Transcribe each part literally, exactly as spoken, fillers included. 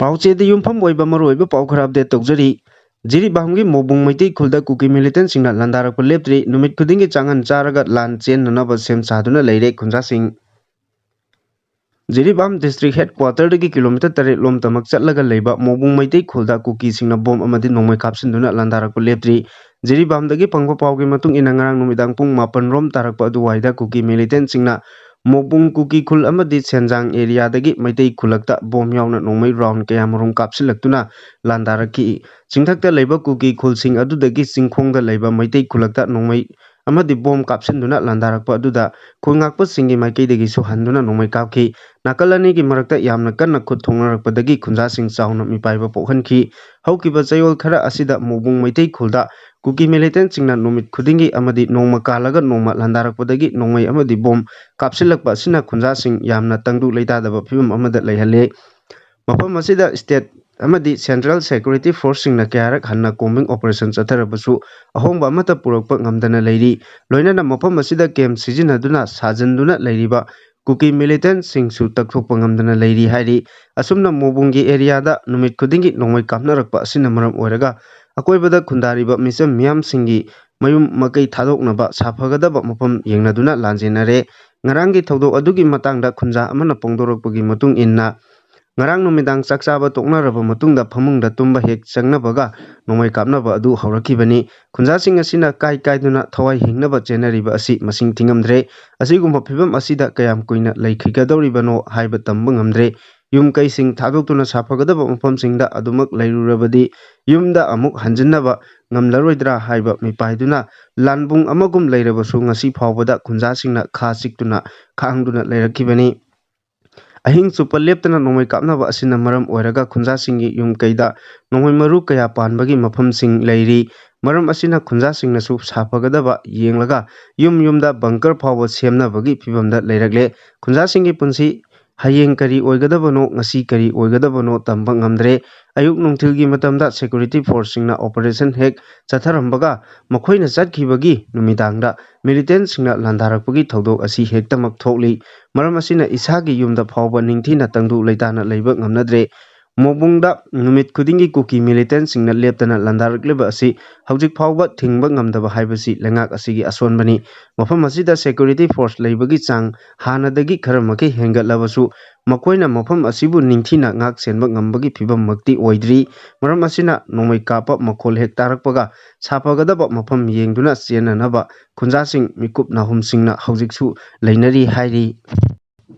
ꯄꯥꯎꯆꯦꯗ ꯌꯨꯝꯐꯝ ꯑꯣꯏꯕ ꯃꯔꯨꯑꯣꯏꯕ ꯄꯥꯎ ꯈꯔ ꯑꯞꯗꯦꯠ ꯇꯧꯖꯔꯤ꯫ ꯖꯤꯔꯤꯕꯥꯝꯒꯤ ꯃꯣꯕꯨꯡ ꯃꯩꯇꯩ ꯈꯨꯜꯗ ꯀꯨꯀꯤ ꯃꯤꯂꯤꯇꯦꯟꯁꯤꯡꯅ ꯂꯥꯟꯗꯥꯔꯛꯄ ꯂꯦꯞꯇ꯭ꯔꯤ꯫ ꯅꯨꯃꯤꯠ ꯈꯨꯗꯤꯡꯒꯤ ꯆꯥꯡꯍꯟ ꯆꯥꯔꯒ ꯂꯥꯟ ꯆꯦꯟꯅꯅꯕ ꯁꯦꯝ ꯁꯥꯗꯨꯅ ꯂꯩꯔꯦ ꯈꯨꯟꯖꯥꯁꯤꯡ꯫ ꯖꯤꯔꯤꯕꯥꯝ ꯗꯤꯁꯇ꯭ꯔꯤꯛ ꯍꯦꯗ ꯀ꯭ꯋꯥꯇꯔꯗꯒꯤ ꯀꯤꯂꯣꯃꯤꯇꯔ ꯇꯔꯦꯠ ꯂꯣꯝꯇꯃꯛ ꯆꯠꯂꯒ ꯂꯩꯕ ꯃꯣꯕꯨꯡ ꯃꯩꯇꯩ ꯈꯨꯜꯗ ꯀꯨꯀꯤꯁꯤꯡꯅ ꯕꯣꯝ ꯑꯃꯗꯤ ꯅꯣꯡꯃꯩ ꯀꯥꯞꯁꯤꯟꯗꯨꯅ ꯂꯥꯟꯗꯥꯔꯛꯄ ꯂꯦꯞꯇ꯭ꯔꯤ꯫ ꯖꯤꯔꯤꯕꯥꯝꯗꯒꯤ ꯐꯪꯕ ꯄꯥꯎꯒꯤ ꯃꯇꯨꯡ ꯏꯟꯅ, ꯉꯔꯥꯡ ꯅꯨꯃꯤꯗꯥꯡ ꯄꯨꯡ ꯃꯥꯄꯟ ꯔꯣꯝ ꯇꯥꯔꯛꯄ ꯑꯗꯨꯋꯥꯏꯗ ꯀꯨꯀꯤ ꯃꯤꯂꯤꯇꯦꯟꯁꯤꯡꯅ ꯃꯣꯕꯨꯡ ꯀꯨꯀꯤ ꯈꯨꯜ ꯑꯃꯗꯤ ꯁꯦꯟꯖꯥꯡ ꯑꯦꯔꯤꯌꯥꯗꯒꯤ ꯃꯩꯇꯩ ꯈꯨꯜꯂꯛꯇ ꯕꯣꯝ ꯌꯥꯎꯅ ꯅꯣꯡꯃꯩ ꯔꯥꯎꯟ ꯀꯌꯥꯃꯔꯨꯝ ꯀꯥꯞꯁꯤꯜꯂꯛꯇꯨꯅ ꯂꯥꯟꯗꯥꯔꯛꯈꯤ꯫ ꯆꯤꯡꯊꯛꯇ ꯂꯩꯕ ꯀꯨꯀꯤ ꯈꯨꯜꯁꯤꯡ ꯑꯗꯨꯗꯒꯤ ꯆꯤꯡꯈꯣꯡꯗ ꯂꯩꯕ ꯃꯩꯇꯩ ꯈꯨꯜꯂꯛꯇ ꯅꯣꯡꯃꯩ ꯑꯃꯗꯤ ꯕꯣꯝ ꯀꯥꯞꯁꯤꯟꯗꯨꯅ ꯂꯥꯟꯗꯥꯔꯛꯄ ꯑꯗꯨꯗ ꯈꯨꯜ ꯉꯥꯛꯄꯁꯤꯡꯒꯤ ꯃꯥꯏꯀꯩꯗꯒꯤꯁꯨ ꯍꯟꯗꯨꯅ ꯅꯣꯡꯃꯩ ꯀꯥꯞꯈꯤ꯫ ꯅꯥꯀꯜ ꯑꯅꯤꯒꯤ ꯃꯔꯛꯇ ꯌꯥꯝꯅ ꯀꯟꯅ ꯈꯨꯠ ꯊꯣꯛꯅꯔꯛꯄꯗꯒꯤ ꯈꯨꯟꯖꯥꯁꯤꯡ ꯆꯥꯎꯅ ꯃꯤꯄꯥꯏꯕ ꯄꯣꯛꯍꯟꯈꯤ꯫ ꯍꯧꯈꯤꯕ ꯆꯌꯣꯜ ꯈꯔ ꯑꯁꯤꯗ ꯃꯣꯕꯨꯡ ꯃꯩꯇꯩ ꯈꯨꯜꯗ ꯀꯨꯀꯤ ꯃꯤꯂꯤꯇꯦꯟꯁꯤꯡꯅ ꯅꯨꯃꯤꯠ ꯈꯨꯗꯤꯡꯒꯤ ꯑꯃꯗꯤ ꯅꯣꯡꯃ ꯀꯥꯜꯂꯒ ꯅꯣꯡꯃ ꯂꯥꯟꯗꯥꯔꯛꯄꯗꯒꯤ ꯅꯣꯡꯃꯩ ꯑꯃꯗꯤ ꯕꯣꯝ ꯀꯥꯞꯁꯤꯜꯂꯛꯄ ꯑꯁꯤꯅ ꯈꯨꯟꯖꯥꯁꯤꯡ ꯌꯥꯝꯅ ꯇꯪꯗꯨ ꯂꯩꯇꯥꯗꯕ ꯐꯤꯕꯝ ꯑꯃꯗ ꯂꯩꯍꯜꯂꯦ꯫ ꯃꯐꯝ ꯑꯁꯤꯗ ꯁ꯭ꯇꯦꯠ ꯑꯃꯗꯤ ꯁꯦꯟꯇ꯭ꯔꯦꯜ ꯁꯦꯀ꯭ꯌꯨꯔꯤꯇꯤ ꯐꯣꯔꯁꯁꯤꯡꯅ ꯀꯌꯥꯔꯛ ꯍꯟꯅ ꯀꯣꯝꯕꯤꯡ ꯑꯣꯄꯔꯦꯁꯟ ꯆꯠꯊꯔꯕꯁꯨ ꯑꯍꯣꯡꯕ ꯑꯃꯠꯇ ꯄꯨꯔꯛꯄ ꯉꯝꯗꯅ ꯂꯩꯔꯤ꯫ ꯂꯣꯏꯅꯅ ꯃꯐꯝ ꯑꯁꯤꯗ ꯀꯦꯝꯞ ꯁꯤꯖꯤꯟꯅꯗꯨꯅ ꯁꯥꯖꯤꯟꯗꯨꯅ ꯂꯩꯔꯤꯕ ꯀꯨꯀꯤ ꯃꯤꯂꯤꯇꯦꯟꯠꯁꯤꯡꯁꯨ ꯇꯛꯊꯣꯛꯄ ꯉꯝꯗꯅ ꯂꯩꯔꯤ ꯍꯥꯏꯔꯤ꯫ ꯑꯁꯨꯝꯅ ꯃꯣꯕꯨꯡꯒꯤ ꯑꯦꯔꯤꯌꯥꯗ ꯅꯨꯃꯤꯠ ꯈꯨꯗꯤꯡꯒꯤ ꯅꯣꯡꯃꯩ ꯀꯥꯞꯅꯔꯛꯄ ꯑꯁꯤꯅ ꯃꯔꯝ ꯑꯣꯏꯔꯒ ꯑꯀꯣꯏꯕꯗ ꯈꯨꯟꯗꯥꯔꯤꯕ ꯃꯤꯆꯝ ꯃꯤꯌꯥꯝꯁꯤꯡꯒꯤ ꯃꯌꯨꯝ ꯃꯀꯩ ꯊꯥꯗꯣꯛꯅꯕ ꯁꯥꯐꯒꯗꯕ ꯃꯐꯝ ꯌꯦꯡꯅꯗꯨꯅ ꯂꯥꯟꯖꯦꯟꯅꯔꯦ꯫ ꯉꯔꯥꯡꯒꯤ ꯊꯧꯗꯣꯛ ꯑꯗꯨꯒꯤ ꯃꯇꯥꯡꯗ ꯈꯨꯟꯖꯥ ꯑꯃꯅ ꯐꯣꯡꯗꯣꯔꯛꯄꯒꯤ ꯃꯇꯨꯡ ꯏꯟꯅ, ꯉꯔꯥꯡ ꯅꯨꯃꯤꯗꯥꯡ ꯆꯥꯛ ꯆꯥꯕ ꯇꯣꯛꯅꯔꯕ ꯃꯇꯨꯡꯗ ꯐꯃꯨꯡꯗ ꯇꯨꯝꯕ ꯍꯦꯛ ꯆꯪꯅꯕꯒ ꯅꯣꯡꯃꯩ ꯀꯥꯞꯅꯕ ꯑꯗꯨ ꯍꯧꯔꯛꯈꯤꯕꯅꯤ꯫ ꯈꯨꯟꯖꯥꯁꯤꯡ ꯑꯁꯤꯅ ꯀꯥꯏ ꯀꯥꯏꯗꯨꯅ ꯊꯋꯥꯏ ꯍꯤꯡꯅꯕ ꯆꯦꯟꯅꯔꯤꯕ ꯑꯁꯤ ꯃꯁꯤꯡ ꯊꯤꯉꯝꯗ꯭ꯔꯦ꯫ ꯑꯁꯤꯒꯨꯝꯕ ꯐꯤꯕꯝ ꯑꯁꯤꯗ ꯀꯌꯥꯝ ꯀꯨꯏꯅ ꯂꯩꯈꯤꯒꯗꯧꯔꯤꯕꯅꯣ ꯍꯥꯏꯕ ꯇꯝꯕ ꯉꯝꯗ꯭ꯔꯦ꯫ ꯌꯨꯝ ꯀꯩꯁꯤꯡ ꯊꯥꯗꯣꯛꯇꯨꯅ ꯁꯥꯐꯒꯗꯕ ꯃꯐꯝꯁꯤꯡꯗ ꯑꯗꯨꯃꯛ ꯂꯩꯔꯨꯔꯕꯗꯤ ꯌꯨꯝꯗ ꯑꯃꯨꯛ ꯍꯟꯖꯤꯟꯅꯕ ꯉꯝꯂꯔꯣꯏꯗ꯭ꯔꯥ ꯍꯥꯏꯕ ꯃꯤꯄꯥꯏꯗꯨꯅ ꯂꯥꯟꯕꯨꯡ ꯑꯃꯒꯨꯝ ꯂꯩꯔꯕꯁꯨ ꯉꯁꯤ ꯐꯥꯎꯕꯗ ꯈꯨꯟꯖꯥꯁꯤꯡꯅ ꯈꯥ ꯆꯤꯛꯇꯨꯅ ꯈꯥꯡꯗꯨꯅ ꯂꯩꯔꯛꯈꯤꯕꯅꯤ꯫ ꯑꯍꯤꯡ ꯆꯨꯞꯄ ꯂꯦꯞꯇꯅ ꯅꯣꯡꯃꯩ ꯀꯥꯞꯅꯕ ꯑꯁꯤꯅ ꯃꯔꯝ ꯑꯣꯏꯔꯒ ꯈꯨꯟꯖꯥꯁꯤꯡꯒꯤ ꯌꯨꯝ ꯀꯩꯗ ꯅꯣꯡꯃꯩ ꯃꯔꯨ ꯀꯌꯥ ꯄꯥꯟꯕꯒꯤ ꯃꯐꯝꯁꯤꯡ ꯂꯩꯔꯤ꯫ ꯃꯔꯝ ꯑꯁꯤꯅ ꯈꯨꯟꯖꯥꯁꯤꯡꯅꯁꯨ ꯁꯥꯐꯒꯗꯕ ꯌꯦꯡꯂꯒ ꯌꯨꯝ ꯌꯨꯝꯗ ꯕꯪꯀꯔ ꯐꯥꯎꯕ ꯁꯦꯝꯅꯕꯒꯤ ꯐꯤꯕꯝꯗ ꯂꯩꯔꯛꯂꯦ꯫ ꯈꯨꯟꯖꯥꯁꯤꯡꯒꯤ ꯄꯨꯟꯁꯤ ꯍꯌꯦꯡ ꯀꯔꯤ ꯑꯣꯏꯒꯗꯕꯅꯣ, ꯉꯁꯤ ꯀꯔꯤ ꯑꯣꯏꯒꯗꯕꯅꯣ ꯇꯝꯕ ꯉꯝꯗ꯭ꯔꯦ꯫ ꯑꯌꯨꯛ ꯅꯨꯡꯊꯤꯜꯒꯤ ꯃꯇꯝꯗ ꯁꯦꯀ꯭ꯌꯨꯔꯤꯇꯤ ꯐꯣꯔꯁꯁꯤꯡꯅ ꯑꯣꯄꯔꯦꯁꯟ ꯍꯦꯛ ꯆꯠꯊꯔꯝꯕꯒ ꯃꯈꯣꯏꯅ ꯆꯠꯈꯤꯕꯒꯤ ꯅꯨꯃꯤꯗꯥꯡꯗ ꯃꯤꯂꯤꯇꯦꯟꯠꯁꯤꯡꯅ ꯂꯥꯟꯗꯥꯔꯛꯄꯒꯤ ꯊꯧꯗꯣꯛ ꯑꯁꯤ ꯍꯦꯛꯇꯃꯛ ꯊꯣꯛꯂꯤ꯫ ꯃꯔꯝ ꯑꯁꯤꯅ ꯏꯁꯥꯒꯤ ꯌꯨꯝꯗ ꯐꯥꯎꯕ ꯅꯤꯡꯊꯤꯅ ꯇꯪꯗꯨ ꯂꯩꯇꯥꯅ ꯂꯩꯕ ꯉꯝꯅꯗ꯭ꯔꯦ꯫ ꯃꯣꯕꯨꯡꯗ ꯅꯨꯃꯤꯠ ꯈꯨꯗꯤꯡꯒꯤ ꯀꯨꯀꯤ militantꯁꯤꯡꯅ ꯂꯦꯞꯇꯅ ꯂꯥꯟꯗꯥꯔꯛꯂꯤꯕ ꯑꯁꯤ ꯍꯧꯖꯤꯛ ꯐꯥꯎꯕ ꯊꯤꯡꯕ ꯉꯝꯗꯕ ꯍꯥꯏꯕꯁꯤ ꯂꯩꯉꯥꯛ ꯑꯁꯤꯒꯤ ꯑꯁꯣꯟꯕꯅꯤ꯫ ꯃꯐꯝ ꯑꯁꯤꯗ security force ꯂꯩꯕꯒꯤ ꯆꯥꯡ ꯍꯥꯟꯅꯗꯒꯤ ꯈꯔ ꯃꯈꯩ ꯍꯦꯟꯒꯠꯂꯕꯁꯨ, ꯃꯈꯣꯏꯅ ꯃꯐꯝ ꯑꯁꯤꯕꯨ ꯅꯤꯡꯊꯤꯅ ꯉꯥꯛ ꯁꯦꯟꯕ ꯉꯝꯕꯒꯤ ꯐꯤꯕꯝꯃꯛꯇꯤ ꯑꯣꯏꯗ꯭ꯔꯤ꯫ ꯃꯔꯝ ꯑꯁꯤꯅ, ꯅꯣꯡꯃꯩ ꯀꯥꯞꯄ ꯃꯈꯣꯜ ꯍꯦꯛ ꯇꯥꯔꯛꯄꯒ ꯁꯥꯐꯒꯗꯕ ꯃꯐꯝ ꯌꯦꯡꯗꯨꯅ ꯆꯦꯟꯅꯅꯕ ꯈꯨꯟꯖꯥꯁꯤꯡ, ꯃꯤꯀꯨꯞ ꯅꯥꯍꯨꯝꯁꯤꯡꯅ ꯍꯧꯖꯤꯛꯁꯨ ꯂꯩꯅꯔꯤ ꯍꯥꯏꯔꯤ꯫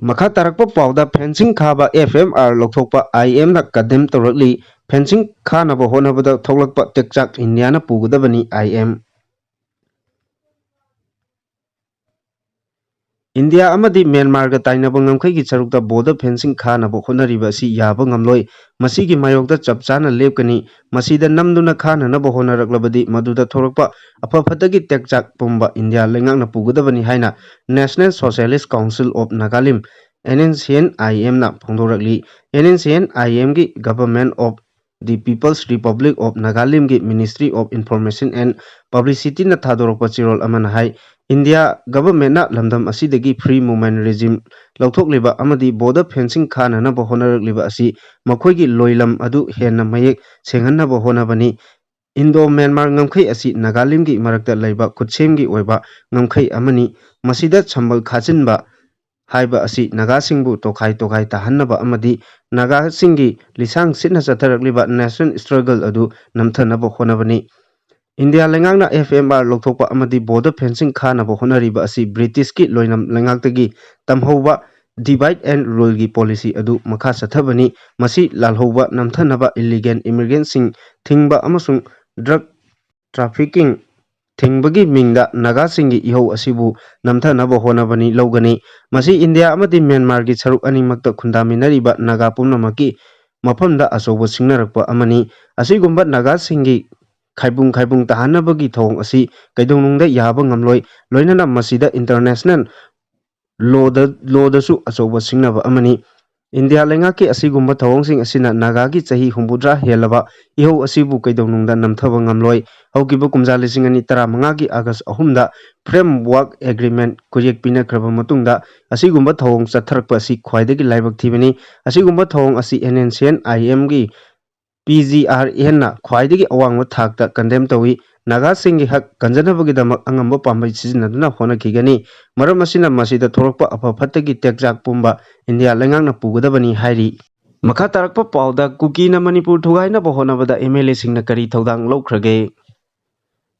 ꯃꯈꯥ ꯇꯥꯔꯛꯄ ꯄꯥꯎꯗ, fencing ꯈꯥꯕ F M R ꯂꯧꯊꯣꯛꯄ I M ꯅ condemn ꯇꯧꯔꯛꯂꯤ꯫ Fencing ꯈꯥꯅꯕ ꯍꯣꯠꯅꯕꯗ ꯊꯣꯛꯂꯛꯄ ꯇꯦꯛꯆꯥꯛ ꯏꯟꯗꯤꯌꯥꯅ ꯄꯨꯒꯗꯕꯅꯤ, I M꯫ ꯏꯟꯗꯤꯌꯥ ꯑꯃꯗꯤ ꯃ꯭ꯌꯥꯟꯃꯥꯔꯒ ꯇꯥꯏꯅꯕ ꯉꯝꯈꯩꯒꯤ ꯁꯔꯨꯛꯇ border fencing ꯈꯥꯅꯕ ꯍꯣꯠꯅꯔꯤꯕ ꯑꯁꯤ ꯌꯥꯕ ꯉꯝꯂꯣꯏ꯫ ꯃꯁꯤꯒꯤ ꯃꯥꯌꯣꯛꯇ ꯆꯞ ꯆꯥꯅ ꯂꯦꯞꯀꯅꯤ꯫ ꯃꯁꯤꯗ ꯅꯝꯗꯨꯅ ꯈꯥꯅꯅꯕ ꯍꯣꯠꯅꯔꯛꯂꯕꯗꯤ, ꯃꯗꯨꯗ ꯊꯣꯛꯂꯛꯄ ꯑꯐ ꯐꯠꯇꯒꯤ ꯇꯦꯛꯆꯥꯛ ꯄꯨꯝꯕ ꯏꯟꯗꯤꯌꯥ ꯂꯩꯉꯥꯛꯅ ꯄꯨꯒꯗꯕꯅꯤ ꯍꯥꯏꯅ National Socialist Council of Nagalim, N S C N I M ꯅ ꯐꯣꯡꯗꯣꯔꯛꯂꯤ꯫ N S C N I M ꯒꯤ Government of the People's Republic of Nagalimꯒꯤ Ministry of Information and Publicityꯅ ꯊꯥꯗꯣꯔꯛꯄ ꯆꯦꯔꯣꯜ ꯑꯃꯅ ꯍꯥꯏ, ꯏꯟꯗꯤꯌꯥ governmentꯅ ꯂꯝꯗꯝ ꯑꯁꯤꯗꯒꯤ free movement regime ꯂꯧꯊꯣꯛꯂꯤꯕ ꯑꯃꯗꯤ border fencing ꯈꯥꯅꯅꯕ ꯍꯣꯠꯅꯔꯛꯂꯤꯕ ꯑꯁꯤ ꯃꯈꯣꯏꯒꯤ ꯂꯣꯏꯂꯝ ꯑꯗꯨ ꯍꯦꯟꯅ ꯃꯌꯦꯛ ꯁꯦꯡꯍꯟꯅꯕ ꯍꯣꯠꯅꯕꯅꯤ꯫ Indo Myanmar ꯉꯝꯈꯩ ꯑꯁꯤ ꯅꯥꯒꯥꯂꯦꯟꯒꯤ ꯃꯔꯛꯇ ꯂꯩꯕ ꯈꯨꯠꯁꯦꯝꯒꯤ ꯑꯣꯏꯕ ꯉꯝꯈꯩ ꯑꯃꯅꯤ꯫ ꯃꯁꯤꯗ ꯁꯝꯕꯜ ꯈꯥꯖꯤꯟꯕ ꯍꯥꯏꯕ ꯑꯁꯤ ꯅꯥꯒꯥꯁꯤꯡꯕꯨ ꯇꯣꯈꯥꯏ ꯇꯣꯈꯥꯏ ꯇꯥꯍꯟꯅꯕ ꯑꯃꯗꯤ ꯅꯥꯒꯥꯁꯤꯡꯒꯤ ꯂꯤꯁꯥꯡ ꯁꯤꯠꯅ ꯆꯠꯊꯔꯛꯂꯤꯕ national struggle ꯑꯗꯨ ꯅꯝꯊꯅꯕ ꯍꯣꯠꯅꯕꯅꯤ꯫ ꯏꯟꯗꯤꯌꯥ ꯂꯩꯉꯥꯛꯅ F M R ꯂꯧꯊꯣꯛꯄ ꯑꯃꯗꯤ border fencing ꯈꯥꯅꯕ ꯍꯣꯠꯅꯔꯤꯕ ꯑꯁꯤ ꯕ꯭ꯔꯤꯇꯤꯁꯀꯤ ꯂꯣꯏꯅꯝ ꯂꯩꯉꯥꯛꯇꯒꯤ ꯇꯝꯍꯧꯕ divide and ruleꯒꯤ policy ꯑꯗꯨ ꯃꯈꯥ ꯆꯠꯊꯕꯅꯤ꯫ ꯃꯁꯤ ꯂꯥꯜꯍꯧꯕ ꯅꯝꯊꯅꯕ, illegal immigrantꯁꯤꯡ ꯊꯤꯡꯕ ꯑꯃꯁꯨꯡ drug trafficking ꯊꯤꯡꯕꯒꯤ ꯃꯤꯡꯗ ꯅꯥꯒꯥꯁꯤꯡꯒꯤ ꯏꯍꯧ ꯑꯁꯤꯕꯨ ꯅꯝꯊꯅꯕ ꯍꯣꯠꯅꯕꯅꯤ ꯂꯧꯒꯅꯤ꯫ ꯃꯁꯤ ꯏꯟꯗꯤꯌꯥ ꯑꯃꯗꯤ ꯃ꯭ꯌꯥꯟꯃꯥꯔꯒꯤ ꯁꯔꯨꯛ ꯑꯅꯤꯃꯛꯇ ꯈꯨꯟꯗꯥꯃꯤꯟꯅꯔꯤꯕ ꯅꯥꯒꯥ ꯄꯨꯝꯅꯃꯛꯀꯤ ꯃꯐꯝꯗ ꯑꯆꯧꯕ ꯁꯤꯡꯅꯔꯛꯄ ꯑꯃꯅꯤ꯫ ꯑꯁꯤꯒꯨꯝꯕ ꯅꯥꯒꯥꯁꯤꯡꯒꯤ ꯈꯥꯏꯕꯨꯡ ꯈꯥꯏꯕꯨꯡ ꯇꯥꯍꯟꯅꯕꯒꯤ ꯊꯧꯑꯣꯡ ꯑꯁꯤ ꯀꯩꯗꯧꯅꯨꯡꯗ ꯌꯥꯕ ꯉꯝꯂꯣꯏ꯫ ꯂꯣꯏꯅꯅ ꯃꯁꯤꯗ international lawꯗ, lawꯗꯁꯨ ꯑꯆꯧꯕ ꯁꯤꯡꯅꯕ ꯑꯃꯅꯤ꯫ ꯏꯟꯗꯤꯌꯥ ꯂꯩꯉꯥꯛꯀꯤ ꯑꯁꯤꯒꯨꯝꯕ ꯊꯧꯑꯣꯡꯁꯤꯡ ꯑꯁꯤꯅ ꯅꯥꯒꯥꯒꯤ ꯆꯍꯤ ꯍꯨꯝꯐꯨꯇꯔꯥ ꯍꯦꯜꯂꯕ ꯏꯍꯧ ꯑꯁꯤꯕꯨ ꯀꯩꯗꯧꯅꯨꯡꯗ ꯅꯝꯊꯕ ꯉꯝꯂꯣꯏ꯫ ꯍꯧꯈꯤꯕ ꯀꯨꯝꯖꯥ ꯂꯤꯁꯤꯡ ꯑꯅꯤ ꯇꯔꯥꯃꯉꯥꯒꯤ ꯑꯥꯒꯁ ꯑꯍꯨꯝꯗ Framework Agreement ꯈꯨꯌꯦꯛ ꯄꯤꯅꯈ꯭ꯔꯕ ꯃꯇꯨꯡꯗ ꯑꯁꯤꯒꯨꯝꯕ ꯊꯧꯑꯣꯡ ꯆꯠꯊꯔꯛꯄ ꯑꯁꯤ ꯈ꯭ꯋꯥꯏꯗꯒꯤ ꯂꯥꯏꯕꯛ ꯊꯤꯕꯅꯤ꯫ ꯑꯁꯤꯒꯨꯝꯕ ꯊꯧꯑꯣꯡ ꯑꯁꯤ N N C N I M ꯒꯤ P G R N ꯅ ꯈ꯭ꯋꯥꯏꯗꯒꯤ ꯑꯋꯥꯡꯕ ꯊꯥꯛꯇ condemn ꯇꯧꯏ꯫ ꯅꯥꯒꯥꯁꯤꯡꯒꯤ ꯍꯛ ꯀꯟꯖꯅꯕꯒꯤꯗꯃꯛ ꯑꯉꯝꯕ ꯄꯥꯝꯕꯩ ꯁꯤꯖꯤꯟꯅꯗꯨꯅ ꯍꯣꯠꯅꯈꯤꯒꯅꯤ꯫ ꯃꯔꯝ ꯑꯁꯤꯅ ꯃꯁꯤꯗ ꯊꯣꯛꯂꯛꯄ ꯑꯐ ꯐꯠꯇꯒꯤ ꯇꯦꯛꯆꯥꯛ ꯄꯨꯝꯕ ꯏꯟꯗꯤꯌꯥ ꯂꯩꯉꯥꯛꯅ ꯄꯨꯒꯗꯕꯅꯤ ꯍꯥꯏꯔꯤ꯫ ꯃꯈꯥ ꯇꯥꯔꯛꯄ ꯄꯥꯎꯗ, ꯀꯨꯀꯤꯅ ꯃꯅꯤꯄꯨꯔ ꯊꯨꯒꯥꯏꯅꯕ ꯍꯣꯠꯅꯕꯗ M L A ꯁꯤꯡꯅ ꯀꯔꯤ ꯊꯧꯗꯥꯡ ꯂꯧꯈ꯭ꯔꯒꯦ?